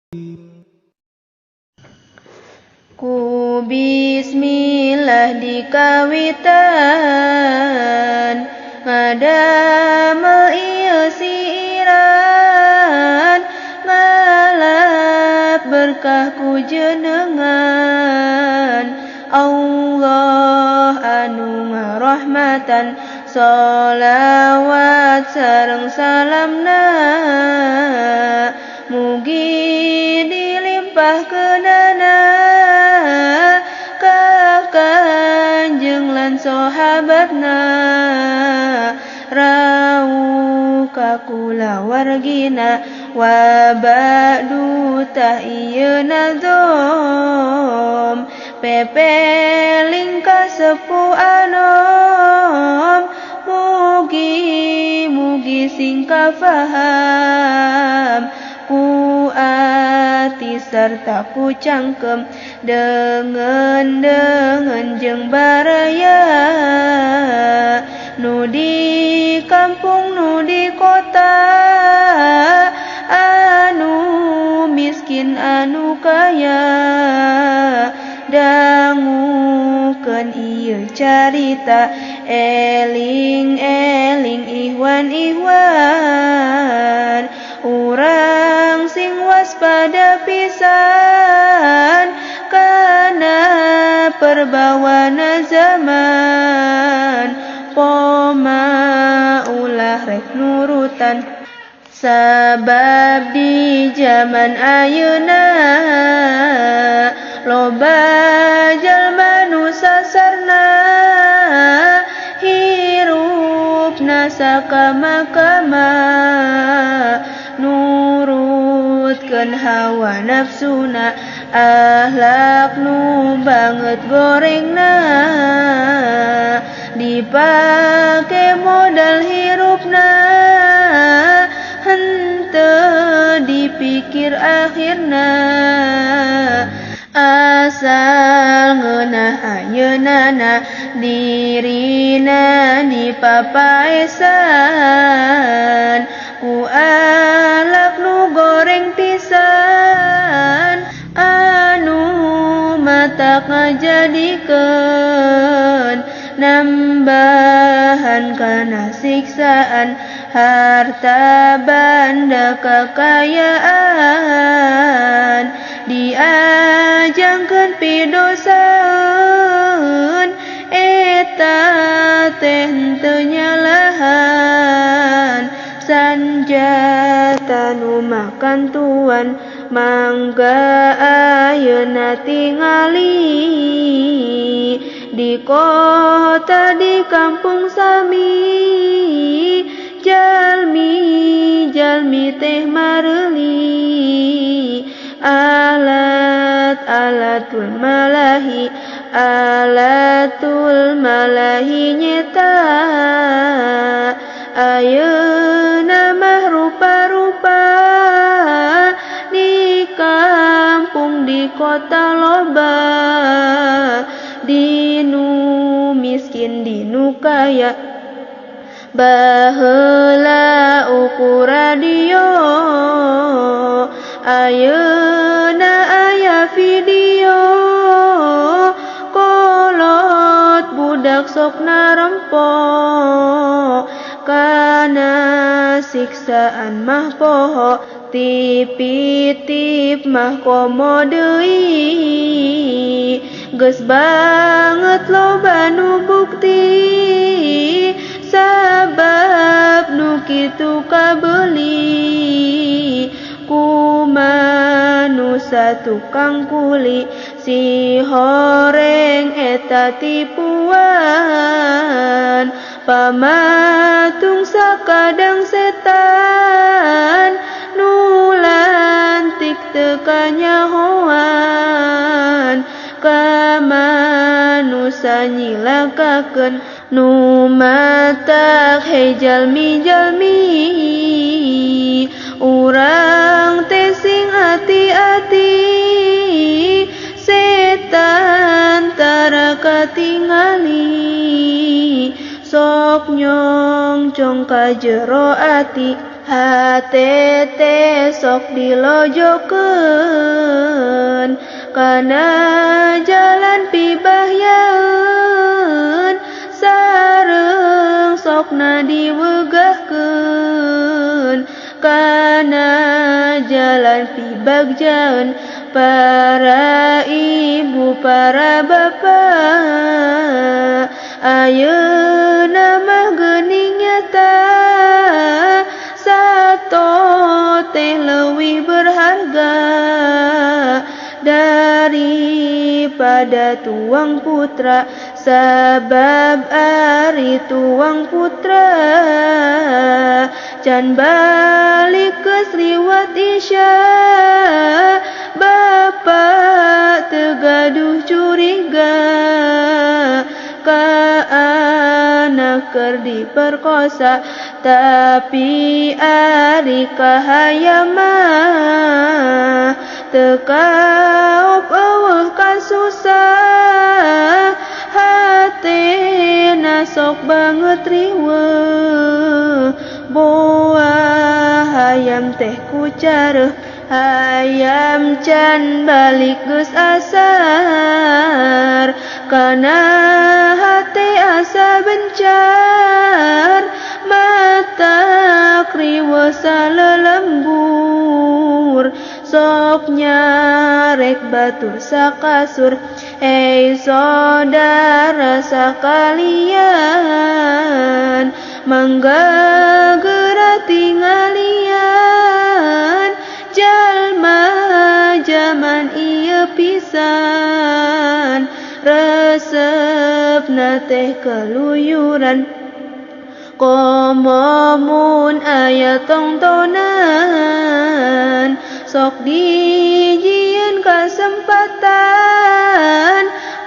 Ku bismillah dikawitan ngadamel ieu siiran ngalap berkah ku jenengan Allah anu ngarahmatan sholawat sareng salamna mugi dilimpahkeunana ka Kanjeng lan sahabatna rauh ka kulawargina wa ba'du tah ieu nazom pepeling ka sepuh anom mugi mugi sing kafaham ku ati serta ku cangkem dengan dengan jeung baraya nu di kampung nu di kota anu miskin anu kaya dangukeun ieu carita eling-eling ihwan ihwan urang sing waspada pisan kana perbawana zaman poma ulah rek nurutan sabab di zaman ayeuna loba jalma nu sasarna hirupna sakama-kama nurutkeun hawa nafsuna akhlak nu banget gorengna dipake modal hirupna henteu dipikir akhirna asal ngeunah ayeunana dirina dipapaesan ku alak nu goreng pisan anu matak ngajadikeun nambahan kana siksaan harta banda kekayaan diajangkeun pidosaeun eta teh henteu nyalahan sanjata nu makan tuan mangga ayeuna tingali di kota di kampung sami jalmi jalmi teh mareuli alat alatul malahi alatul malahi nyeta ayeuna mah rupa-rupa di kampung di kota loba dinu miskin dinu kaya baheula ukur radio ayeuna aya video kolot budak sok narempo kana siksaan mah poho tipitip mah komo deui geus banget loba nu bukti sabab nu kitu kabeuli ku manusa tukang kuli si horeng eta tipuan pamatung sakadang setan nu lantik teu kanyahoan ka manusa nyilakakeun nu matak he jalmi-jalmi urang teh sing ati-ati setan tara katingali sok nyongcong ka jero ati. Hate teh sok dilojokeun kana jalan pibahyaeun sareng sokna diwegahkeun kana jalan pibagjaeun para ibu para bapak ayeuna mah geuning nyata sato teh leuwih berharga daripada tuang putra sabab ari tuang putra can balik geus liwat isya bapak teu gaduh curiga ka anak keur diperkosa tapi ari kahayam mah teu kaop eueuh kasusah hatena sok banget riweuh boa hayam teh ku careuh hayam can balik geus asar kana hate asa bencar mata riweuh salelembur sok nyarek batur sakasur hei saudara sakalian mangga geura tinggalian jalma jaman ieu pisan resepna teh keluyuran komo mun aya tongtonan sok dijieun kasempatan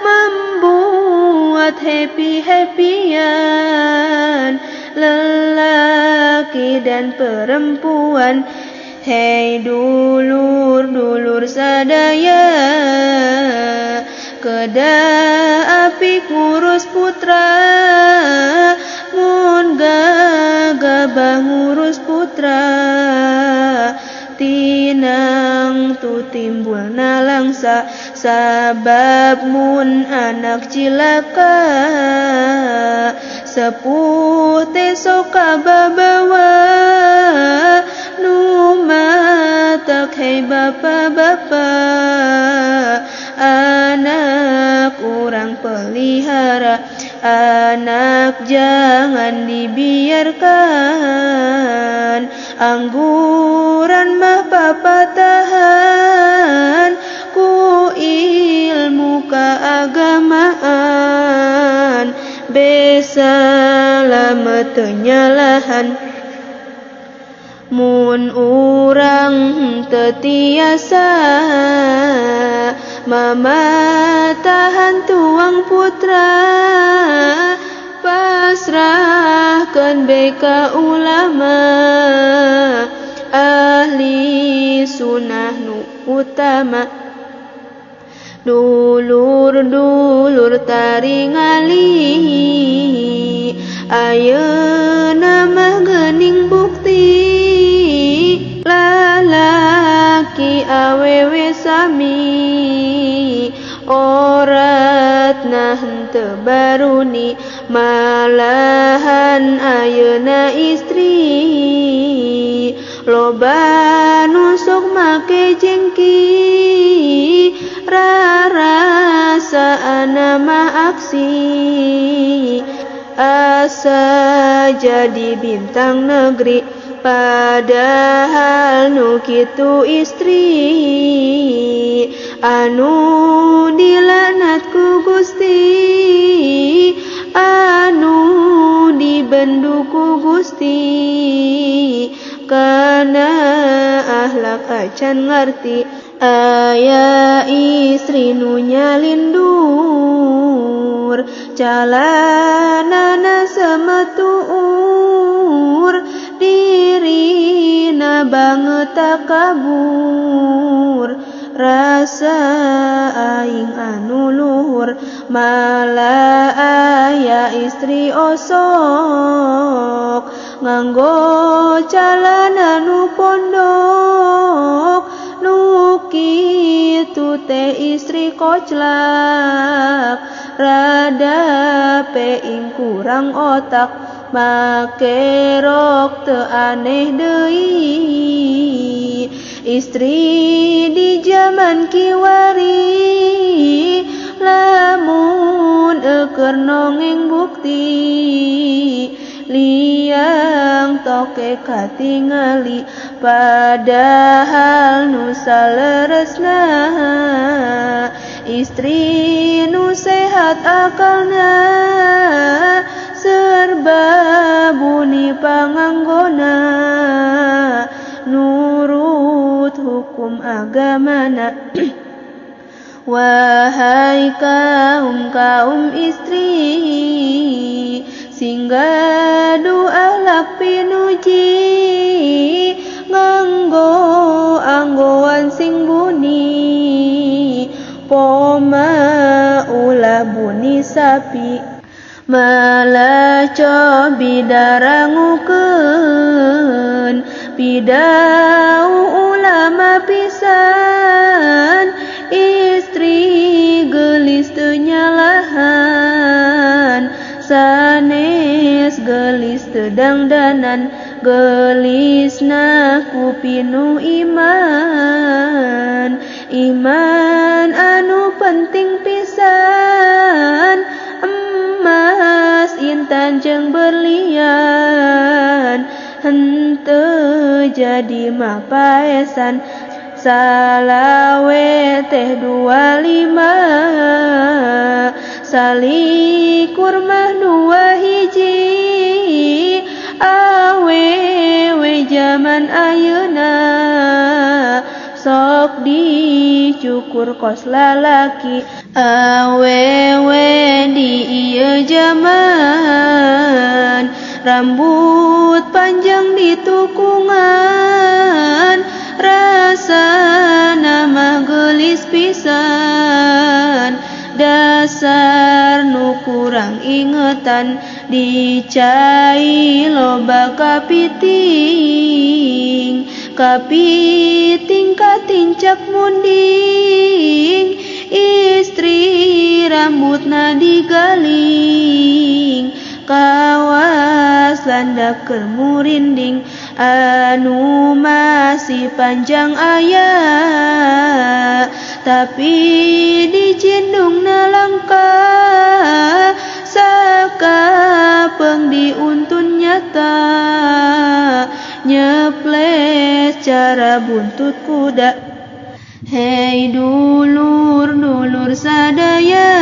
membuat happy-happyan lelaki dan perempuan. Hei dulur-dulur sadaya kedah apik ngurus putra mun gagabah ngurus putra tinang tu timbul nalangsa sabab mun anak cilaka sepuh teh sok kababawa nu matak hei bapa-bapa anak urang pelihara anak jangan dibiarkan angguran mah papatahan ku ilmu keagamaan besalamet teu nyalahan mun urang teu tiasa mamatahan tuang putra pasrahkeun bae ka ulama ahli sunnah nu utama dulur-dulur taringali ayeuna mah geuning bukti lalaki awewe sami oratna henteu baruni malahan ayeuna istri loba nu sok make jengki rarasaana mah aksi asa jadi bintang negeri padahal nu kitu istri anu dilaknat ku Gusti anu dibendu ku Gusti kana akhlak acan ngarti aya istri nu nyalindur calanana semetuur dirina banget takabur rasa aing anu luhur malah aya istri osok Nganggo calana nu pondok nu kitu teh istri koclak rada peing kurang otak make rok teu aneh deui. Istri di zaman kiwari lamun eueur nongeng bukti liang toke katingali padahal nu saleresna. Istri nu sehat akalna serba buni panganggona nurut hukum agamana. Wahai kaum-kaum istri singga akhlak pinuji nganggo anggoan sing buni poma ulah buni sapi malah cobi darangukeun pidau ulama pisan. Istri gelis teu nyalahan sanes gelis teu dangdanan gelisna ku pinu iman. Iman anu penting pisan emas intan jeung berlian henteu jadi mapaesan. Salawe teh 25 salikur mah 2 hiji awewe jaman ayeuna sok dicukur kos lalaki. Awewe di ieu jaman rambut panjang ditukungan rasana mah geulis pisan dasar nu kurang ingetan dicai loba kapiting kapiting katincak munding. Istri rambutna digaling kawas landak keur murinding anu masih panjang aya tapi dicindungna langka sakapeung diuntun nyata nyeples cara buntut kuda. Hei dulur-dulur sadaya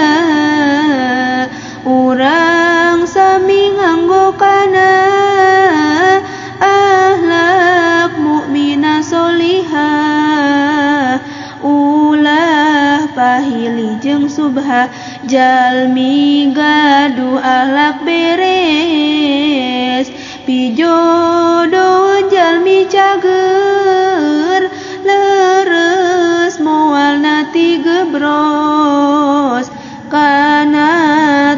urang sami nganggo kana akhlak mukminah solihah ulah pahili jeung subha jalmi gaduh akhlak beres pijodoh jalmi cager leres moal nati gebros kana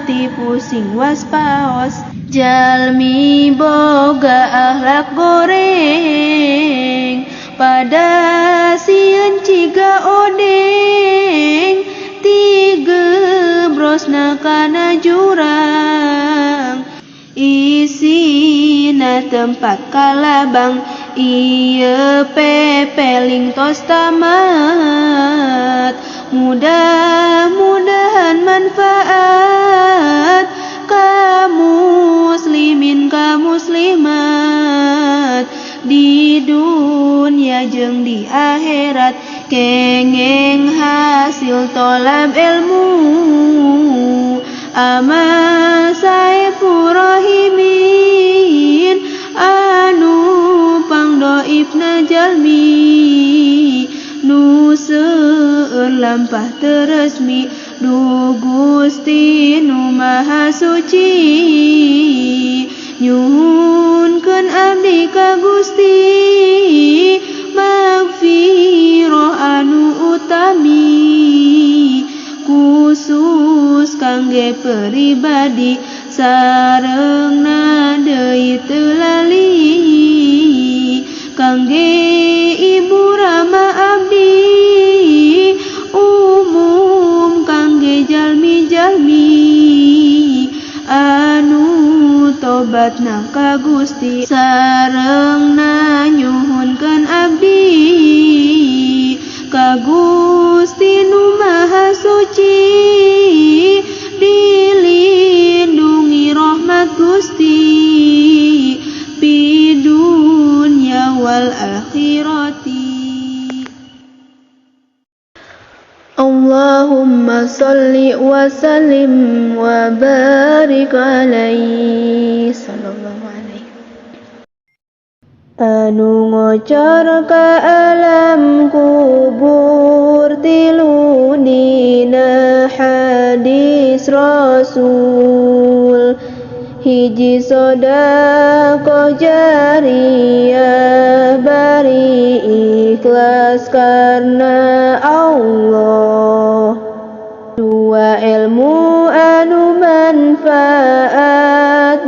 tipu sing waspaos. Jalmi boga akhlak goreng pada sieun ciga odeng tigebrosna kana jurang isina tempat kalabang ieu pepeling tos tamat. Mudah-mudahan manfaat ka muslimin ka muslimat di dunia jeung di akhirat kengeng hasil tolab ilmu ama saifurrahimin anu pangdoibna jalmi nu seueur lampah teu resmi du Gusti nu Maha Suci. Nyuhunkeun abdi ka Gusti magfirah anu utami khusus kangge pribadi sarengna deui teu lali. Tobatna ka Gusti sarengna nyuhunkeun abdi ka Gusti nu Maha Suci dilindungi rahmat Gusti pi dunya wal akhirati. Allahumma salli wa sallim wa barik alaihi sallallahu alaihi. Anu ngocor ka alam kubur tilu dina hadis Rasul hiji sedekah jariyah bari ikhlas karena Allah. Dua ilmu anu manfaat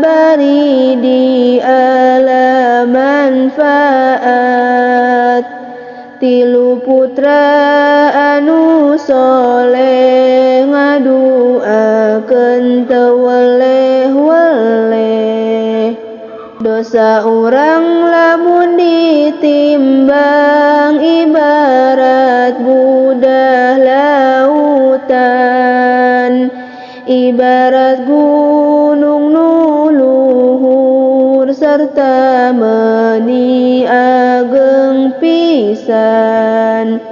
bari di alam manfaat. Tilu putra anu soleh ngaduakeun teu weleh-weleh. Dosa urang lamun ditimbang ibarat budah lautan, ibarat gunung nu luhur serta meuni ageng pisan.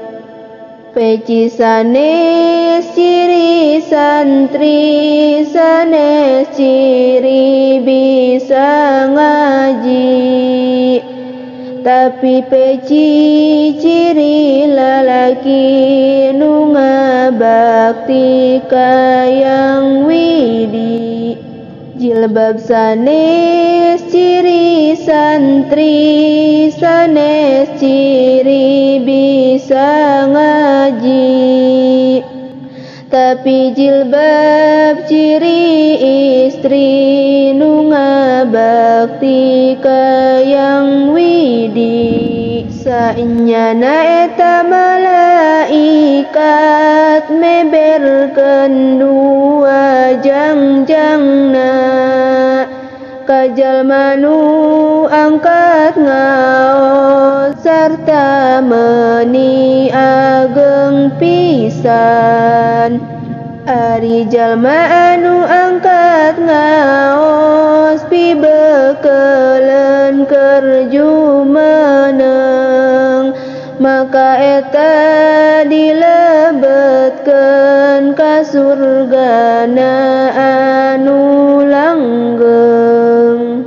Peci sanes ciri santri sanes ciri bisa ngaji, tapi peci ciri lalaki nu ngabakti ka Yang Widi. Jilbab sanes ciri santri sanes ciri bisa ngaji, tapi jilbab ciri istri nu ngabakti ka Yang Widi. Saenyana eta malaikat meberkeun dua jangjangna ka jalma nu angkat ngaos sarta meuni ageng pisan. Ari jalma anu angkat ngaos pibekeleun keur jumeneng, maka eta dilebetkeun ka surgana anu langgeng.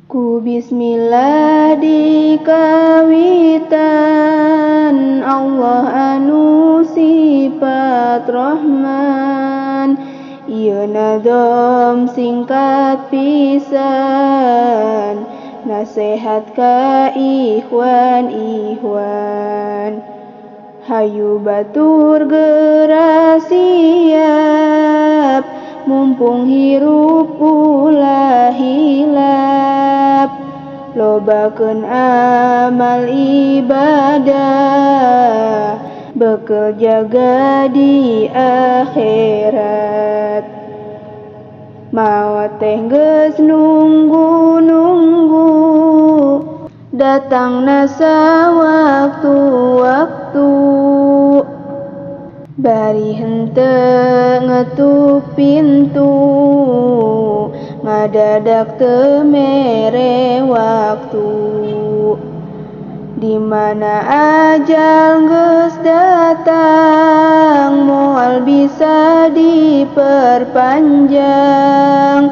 Ku bismillah dikawitan Allah anu sifat Rahman, ieu nadom singkat pisan nasehat ka ikhwan ikhwan. Hayu batur geura siap mumpung hirup ulah hilap, lobakeun amal ibadah bekel jaga di akhirat. Maot teh geus nunggu-nunggu datangna sawaktu-waktu, bari henteu ngetuk pintu ngadadak teu mere waktu. Di mana ajal geus datang moal bisa diperpanjang,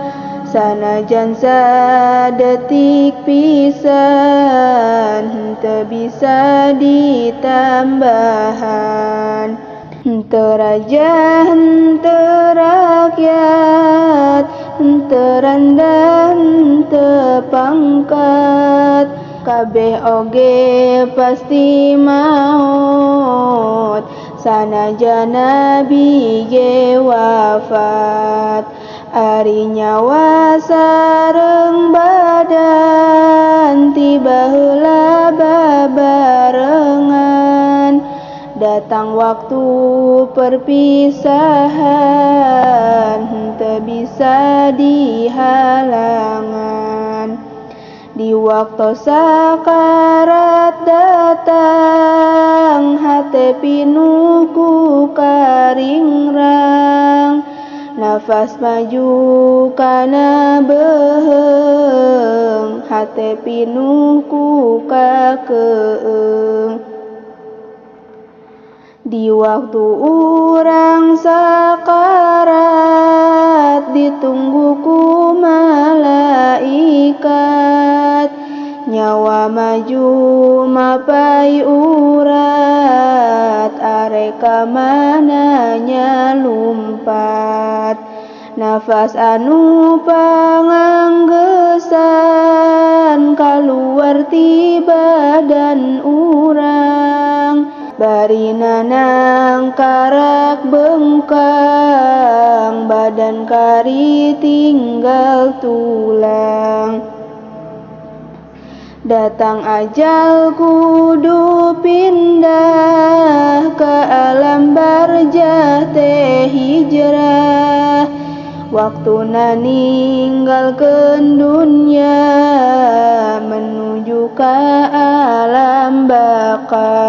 sanajan sadetik pisan henteu bisa ditambahan. Henteu raja henteu rakyat henteu randa henteu pangkat, kabeh oge pasti maot sanajan nabi ge wafat. Ari nyawa sareng badan tiba heula babarengan, da Datang waktu perpisahan, henteu bisa dihalangan. Di waktu sakarat datang, hate pinuh ku karingrang. Nafas maju kana beuheung, hate pinuh ku kakeung. Di waktu urang sakarat, ditunggu ku malaikat. Nyawa maju mapai urat, arek ka mana nya lumpat. Nafas anu panganggesan, kaluar ti badan urang. Bari nanang karak bengkang, badan kari tinggal tulang. Datang ajal kudu pindah ke alam barjah teh hijrah. Waktuna ninggalkeun dunya menuju ka alam baka.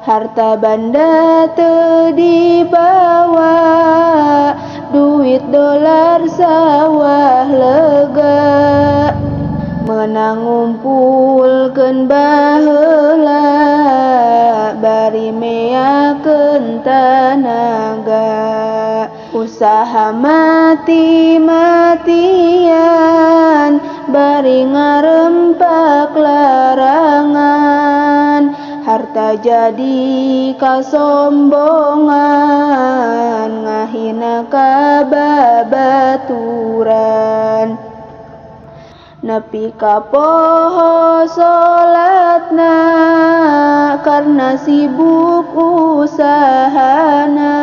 Harta banda teu dibawa, duit dolar sawah lega. Menang ngumpulkeun baheula, bari meakeun tanaga. Usaha mati-matian, bari ngarempak larangan. Harta jadi kasombongan, ngahina ka babaturan. Nepi ka poho salatna, karna sibuk usahana.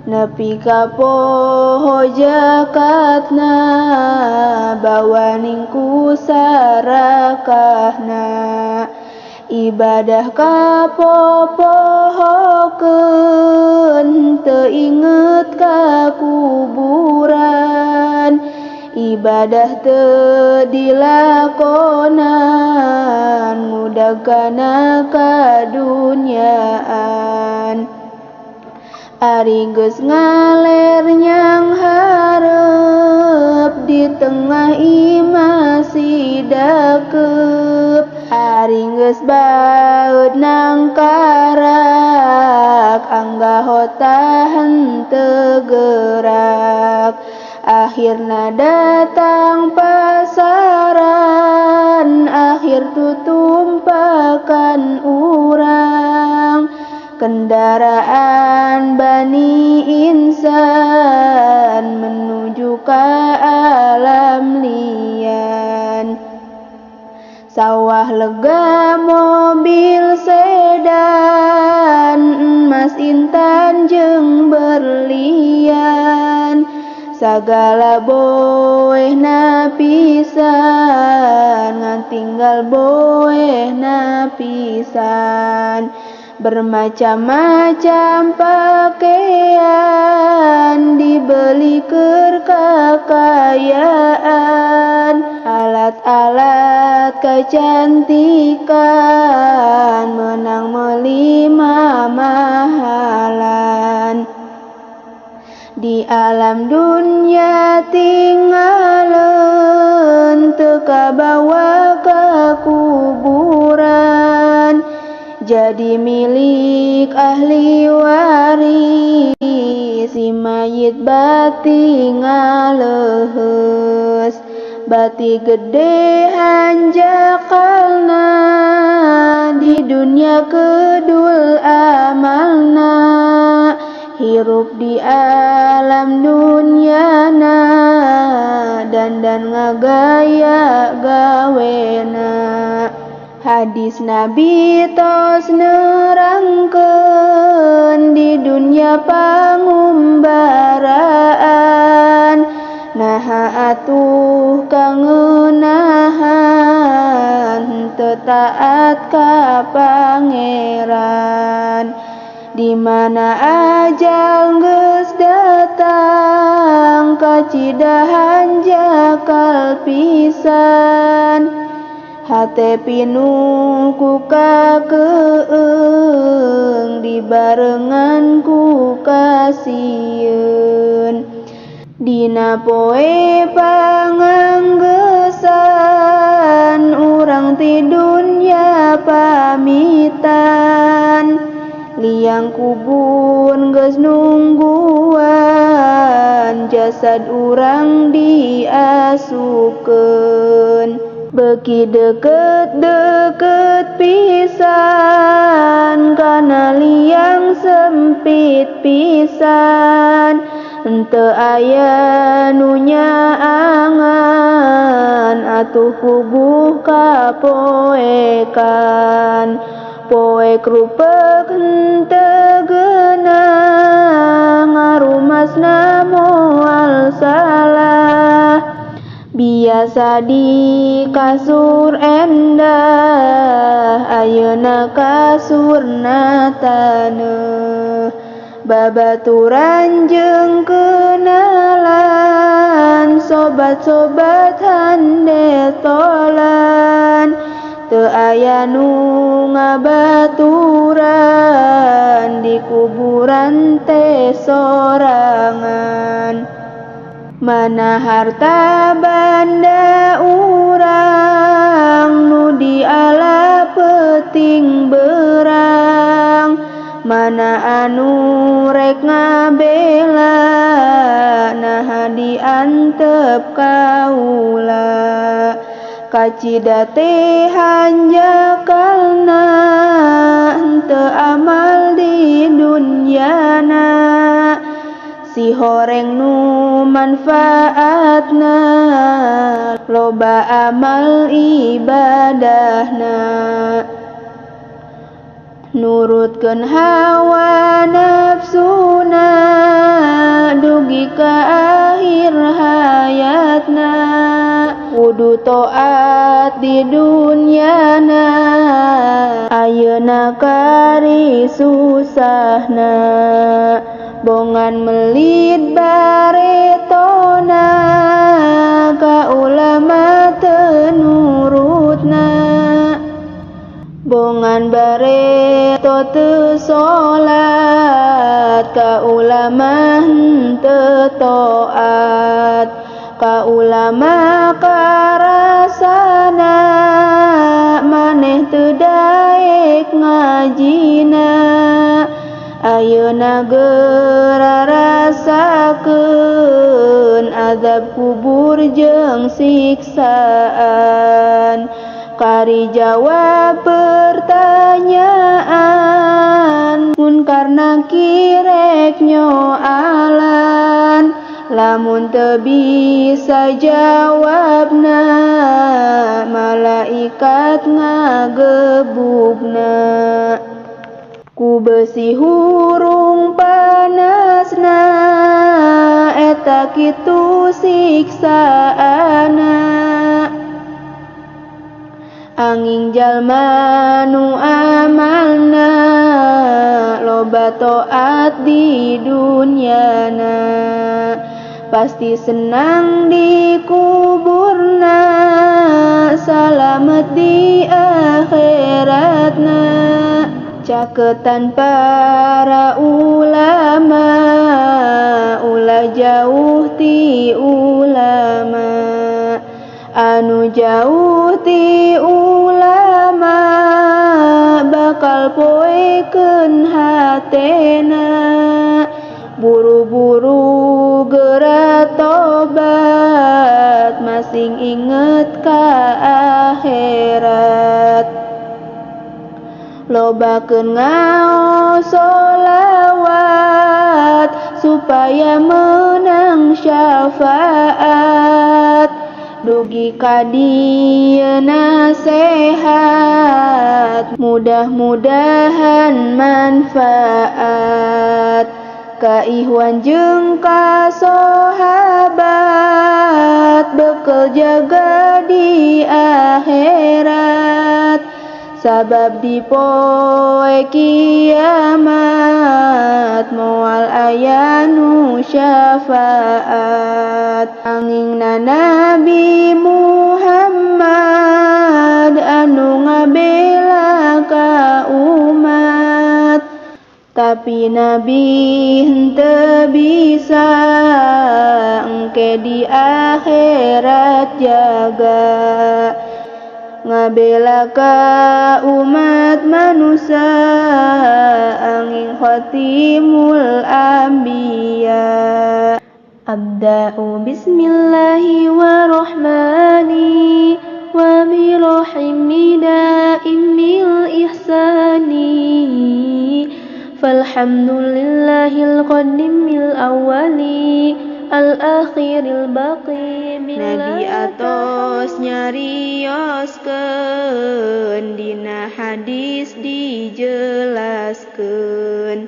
Nepi ka poho jakatna, bawaning ku sarakahna. Ibadah ka popohokeun, teu inget ka kuburan. Ibadah teu dilakonan, ngudag kana kadunyaan. Ari geus ngaler nyang hareup, di tengah imah si dakeup. Ari geus baeud nang karak, angga hota henteu gerak. Akhirna datang pasaran, akhir tutumpakan urang. Kendaraan bani insan menuju ka alam lian. Sawah lega, mobil sedan, emas intan jeung berlian. Sagala boehna pisan, ngan tinggal boehna pisan. Bermacam-macam pakaian, dibeli keur kakayaan. Alat-alat kecantikan, menang meuli mamahalan. Di alam dunya tinggalin, teu kabawa ka kuburan. Jadi milik ahli waris, si mayit bati ngaleheus. Bati gede hanjakalna, di dunya kedul amalna. Hirup di alam dunyana, dandan ngagaya gawena. Hadis Nabi tos nerangkeun, di dunya pangumbaraan. Naha atuh kangeunahan, henteu teu taat ka Pangeran. Di mana ajal geus datang kacidahan jakal pisan. Hate pinuh ku kakeung dibarengan ku kasieun. Dina poe panganggesan urang ti dunya pamitan. Liang kubur geus nungguan jasad urang diasupkeun. Beuki deket-deket pisan kana liang sempit pisan. Henteu aya nu nyaangan atuh puguh kapoekan. Poek rupek henteu geunah ngarumasna moal salah. Biasa di kasur endah ayeuna kasurna taneuh. Babaturan jeung kenalan sobat-sobat handetolan. Teu aya nu ngabaturan di kuburan teh sorangan. Mana harta banda urang nu diala peuting berang. Mana anu rek ngabela naha diantep kaula. Kacida teh hanjakalna henteu amal di dunyana. Si horeng nu manfaatna loba amal ibadahna. Nurutkeun hawa nafsuna dugi ka akhir hayatna. Kudu taat di dunyana ayeuna kari susahna. Bongan melit baretona ka ulama teu nurutna. Bongan bareto teu salat ka ulama henteu taat. Ka ulama karasana maneh teu daek ngajina. Ayeuna geura rasakeun azab kubur jeung siksaan. Kari jawab pertanyaan munkar nakir rek nyoalan. Lamun teu bisa jawabna malaikat ngagebugna. Ku besi hurung panasna eta kitu siksaana. Angin jalma nu amalna loba taat di dunyana. Pasti senang di kuburna salamet di akhiratna. Caketan para ulama ulah jauh ti ulama. Anu jauh ti ulama bakal poekeun hatena. Buru-buru geura tobat masing inget ka akhirat. Lobakeun ngaos sholawat supaya menang syafaat. Dugi ka dieuna sehat mudah-mudahan manfaat. Ka ihwan jeung ka sahabat bekel jaga di akhirat. Sabab di poe kiamat moal aya nu syafaat. Angingna Nabi Muhammad anu ngabela ka umat. Tapi Nabi henteu bisa engke di akhirat jaga ngabela ka umat manusia angin khatimul anbiya. Abda'u bismillahi warahmani wa birahimi daimil ihsani. Falhamdulillahil qadimil awali al-akhiril baqi. Nabi atos nyarioskeun dina hadis dijelaskeun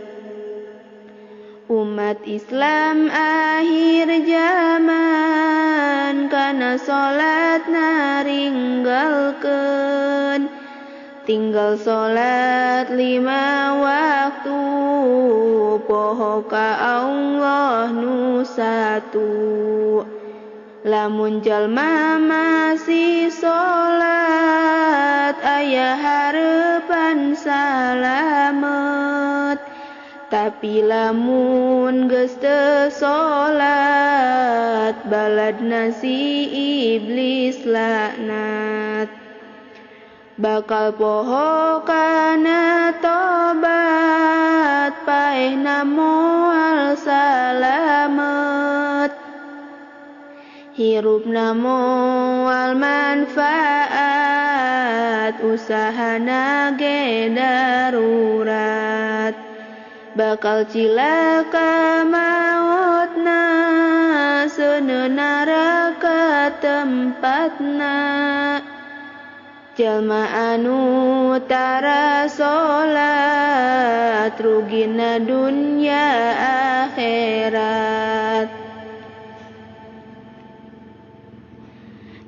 umat Islam akhir zaman kana salat naringgalkeun. Tinggal salat 5 waktu poho ka Allah nu satu. Lamun jalma masih salat aya harepan salamet. Tapi lamun geus teu salat baladna si iblis laknat. Bakal poho kana tobat paehna moal salamet. Hirupna moal manfaat usahana ge darurat. Bakal cilaka mautna seuneu neraka tempatna. Jalma anu tara salat rugina dunya akhirat.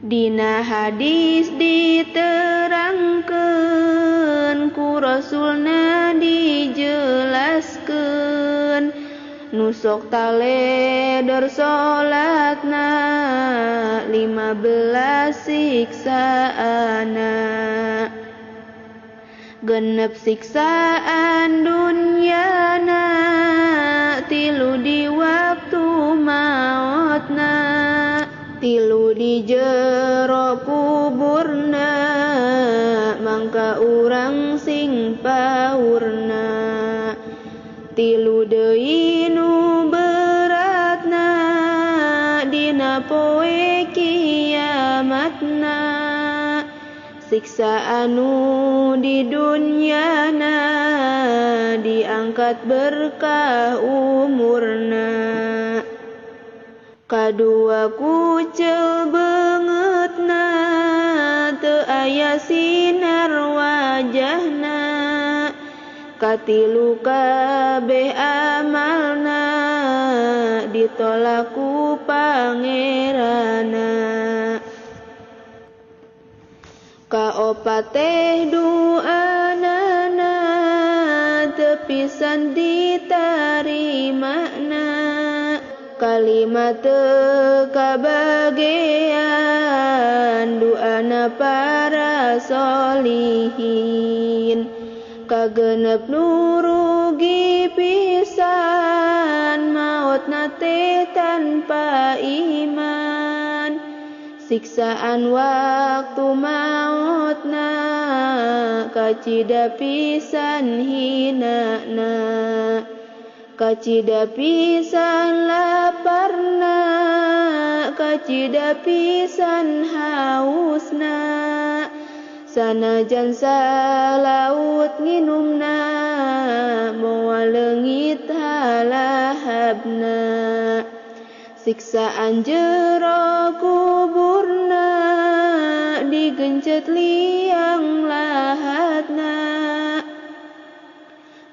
Dina hadis diterangkeun ku Rasulna dijelaskeun nu sok taledor salatna 15 siksaana. Genep siksaan dunyana 3 di waktu mautna, 3 di jero kuburna mangka urang sing paurna. 3 deui nu beratna dina poe kiamatna. Siksa anu di dunyana diangkat berkah umurna. Kadua kucel beungeutna teu aya sinar wajahna. Katilu kabeh amalna ditolak ku pangeranna. Kaopat teh duanana teu pisan ditarimana. Kalima teu kabagean duana para solihin. Kagenep nu rugi pisan mautna teh tanpa iman. Siksaan waktu mautna kacida pisan hinana. Kacida pisan laparna kacida pisan hausna. Sanajan salaut nginumna moal leungit halahabna. Siksaan jero kuburna digencet liang lahatna.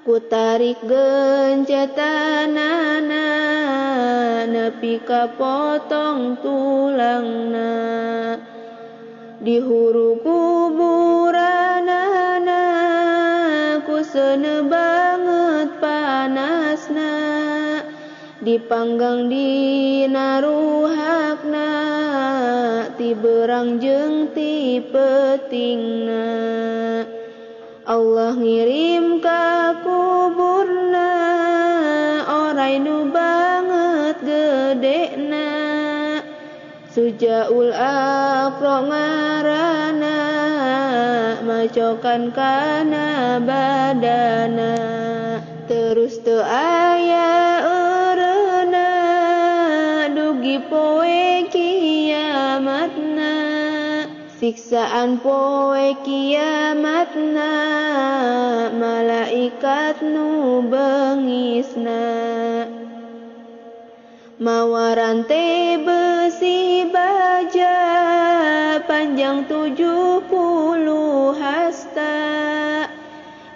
Ku tarik gencetanana nepi ka potong tulangna. Dihuru kuburanana seuneu banget panasna dipanggang dina ruhakna ti berang jeung ti peutingna. Allah ngirim ka kuburna orai nu banget gedena Sujaul Aqra ngaranna macokan kana badana terus teu aya eureuna dugi poe kiamatna siksaan poe kiamatna malaikat nu bengisna mawa rante besi baja panjang 70 hasta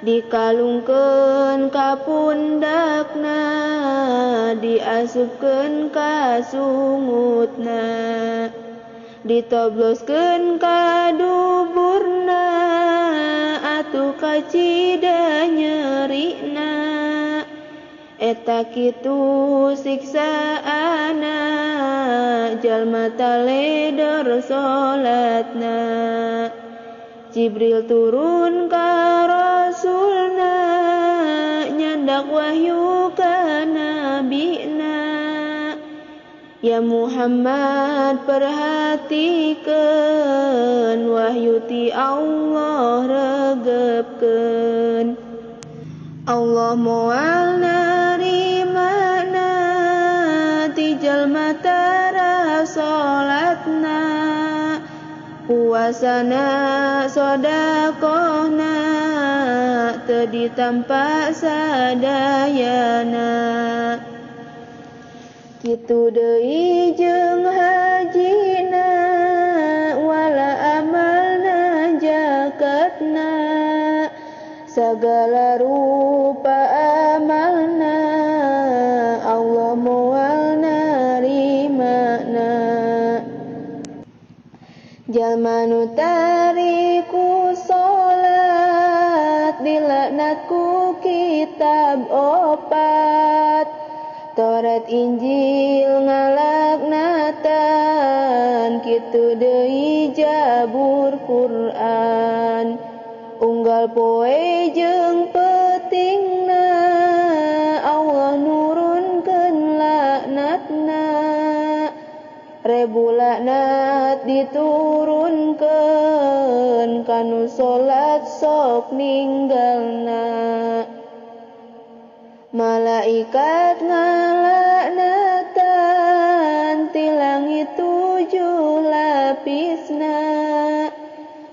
dikalungkeun ka pundakna diasupkeun ka sungutna ditobloskeun ka duburna atuh kacida nyerina eta kitu siksaana jalma taledor salatna. Jibril turun ka Rasulna nyandak wahyu ka nabina. Ya Muhammad perhatikeun wahyu ti Allah regepkeun. Allah moal narimana ti jalma tara salatna puasana sodakohna teu ditampa sadayana. Kitu deui jeung hajina wala amalna zakatna sagala rupa amalna Allah moal narimana. Jalma nu tariku salat dilaknat ku kitab opat Taurat Injil ngalaknatan kitu deui Jabur Quran. Unggal poe jeung peutingna Allah nurunkeun laknatna rebu laknat diturunkeun kanu salat sok ninggalna. Malaikat ngalaknatan ti langit 7 lapisna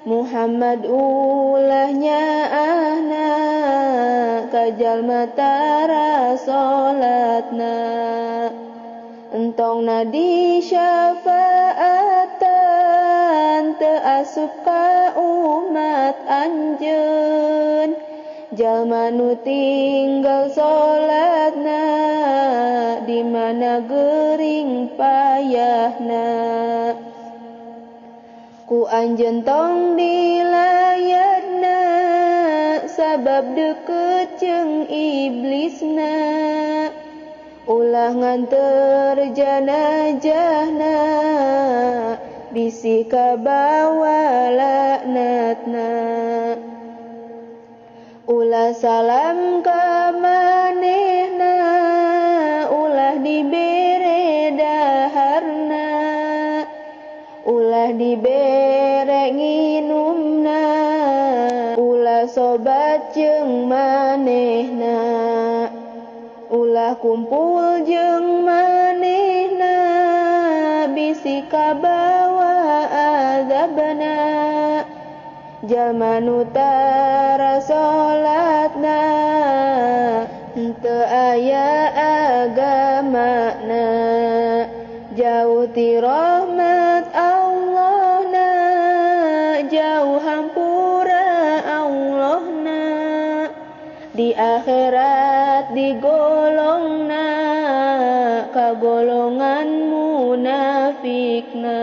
Muhammad ulah nyaahna ka jalma tara salatna entongna disyafaatan teu asup ka umat anjeun jalma nu tinggal salatna di mana gering payahna. Ku anjeun tong dilayatna sabab deukeut jeung iblisna ulah nganter janajahna bisi kabawa laknatna. Ulah salam ka manehna ulah dibere daharna ulah dibere nginumna ulah sobat jeung manehna ulah kumpul jeung manehna bisi kabawa azabna. Jalma nu tara salatna teu aya agamana jauh ti rahmat Allahna jauh hampura Allahna di akhirat digolongna ka golongan munafikna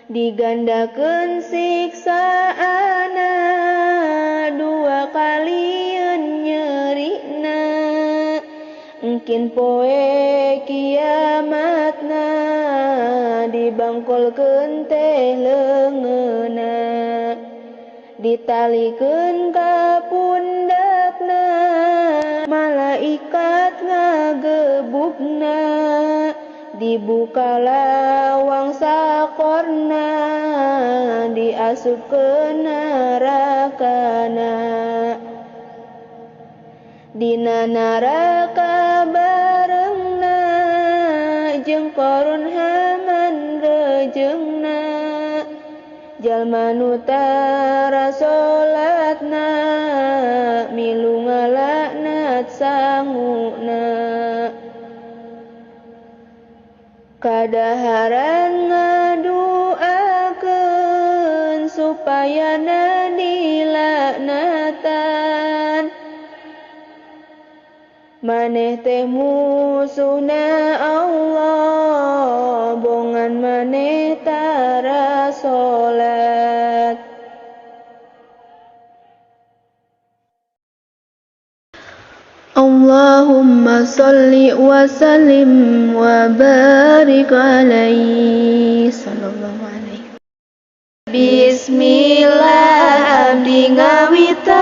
digandakeun siksaana 2 Engkin poe kiamatna dibangkolkeun teh leungeunna ditalikeun ka pundakna malaikat ngagebugna dibuka lawang sakorna diasupkeun nerakana dina neraka barengna jeung Qarun Haman rejengna jalma nu tara salatna milu ngalaknat sanguna kadaharan ngaduakeun supaya na dilaknatan maneh teh musuhna Allah bongan maneh tara salat. Allahumma salli wa sallim wa barik alaihi sallallahu alaihi. Bismillah abdi ngawitan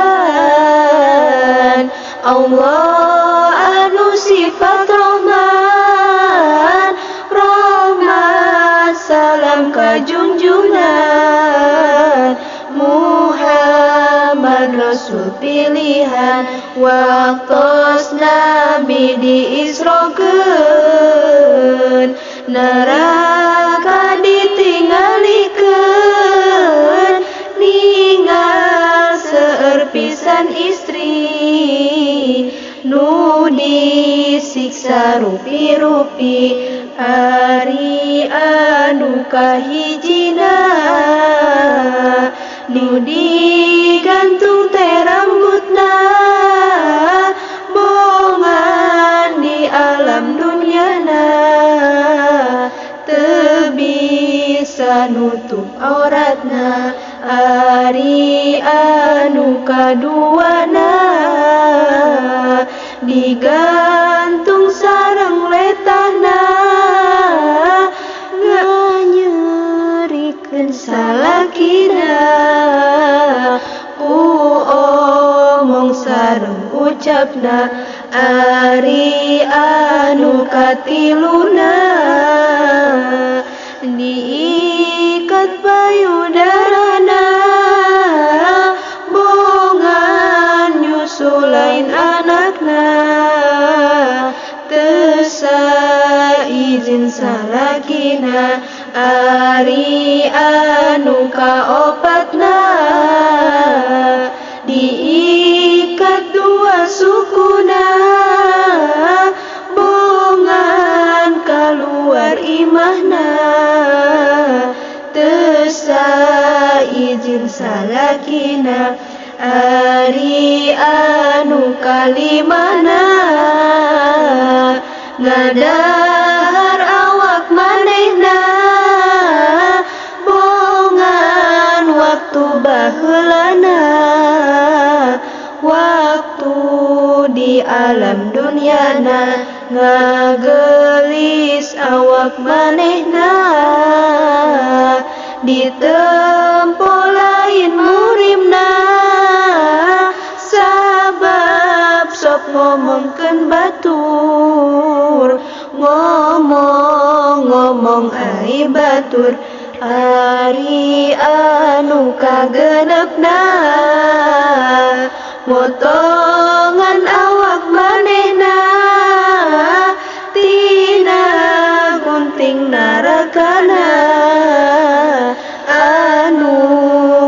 Allah anu sifat Rahman rahmat salam ka junjungan Muhammad Rasul pilihan waktos Nabi diisrokeun neraka ditinggalikeun ningal seueur pisan istri nu disiksa rupi-rupi ari anu kahijina nu digantung teh rambutna bongan di alam dunyana teu bisa nutup auratna ari anu kaduana digantung sareng letahna nganyerikeun salakina ku omong sareng ucapna ari anu katiluna diikat payudarana bongan nyusul lain anakna teu saizin salakina ari anu kaopatna diikat dua sukuna bongan kaluar imahna teu saizin salakina ari anu kalimana ngadahar awak manehna bongan waktu baheulana waktu di alam dunyana ngagelis awak manehna ditempo lain murimna sabab sok ngomongkeun batur ngomong-ngomong ai batur ari anu kagenepna motongan awak manehna tina gunting narakana anu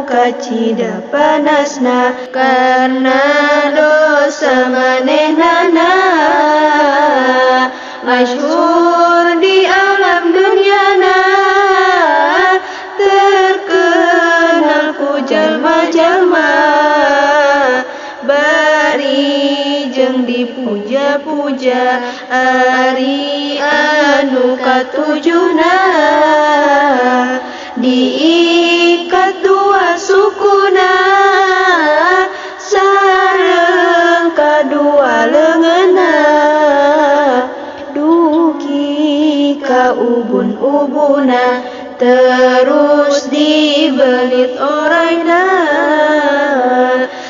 kacida panasna karena dosa manehnana masyhur di alam dunyana terkenal ku jalma-jalma bari jeung dipuja-puja ari anu katujuhna diikat dua sukuna sareng kadua leungeunna. ubun-ubuna terus dibelit orayna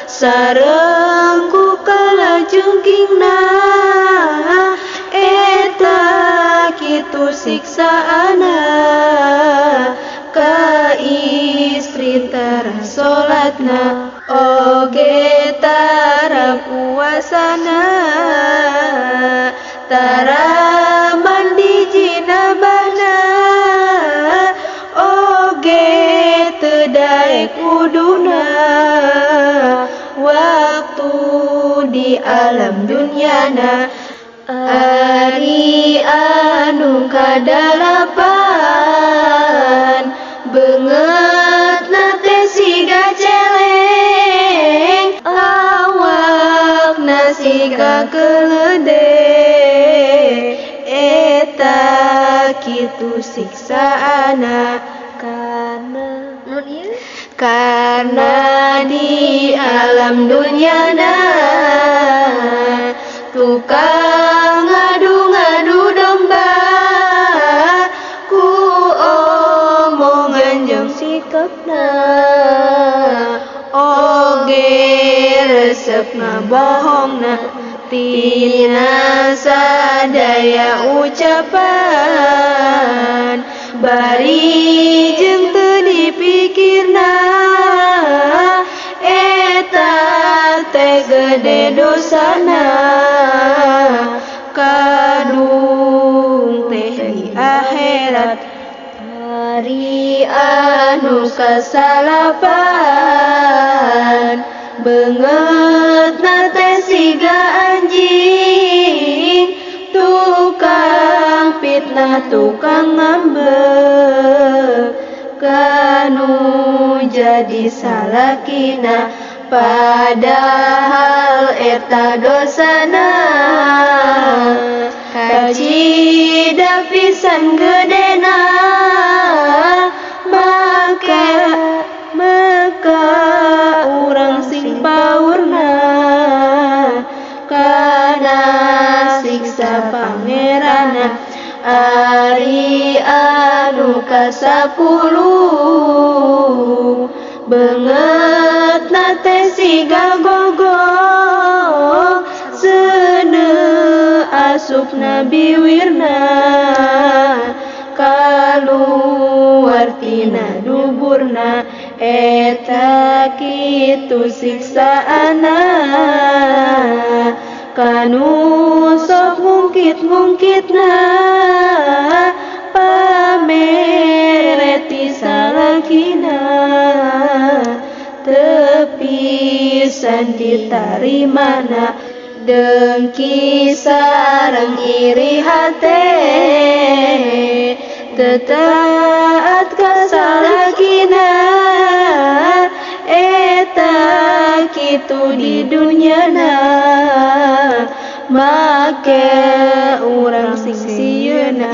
sareng ku kalajengkingna eta kitu siksaana ka istri tara salatna oge tara puasana tara mandi jinabahna oge teu daek wuduna waktu di alam dunyana. Ari anu kadalapan beungeutna teh siga celeng awakna siga keledek eta kitu siksaana karena di alam dunyana tukang ngadu-ngadu domba ku omongan jeung sikapna oge resep ngabohongna tina sadaya ucapan bari jeung teu dipikirna eta teh gede dosana kadung teh di akhirat. Ari anu kasalapan beungeutna teh siga anjing tukang fitnah tukang ngambek kanu jadi salakina padahal eta dosana kacida pisan gedena maka urang sing paurna kana siksa pangerana. Ari anu kasapuluh beungeutna teh siga gogok seuneu asupna biwirna kaluar tina duburna eta kitu siksaana kanu sok ngungkit-ngungkitna pamereti salakina teu pisan ditarimana dengki sareng iri hate teu taat ka salakina eta kitu di dunyana make urang sing sieuna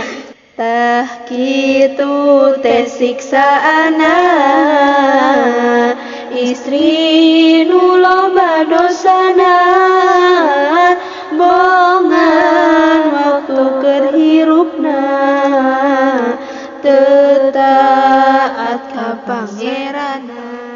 tah kitu teh siksaana istri nu loba dosana bongan waktu keur hirupna teu taat ka pangeranna.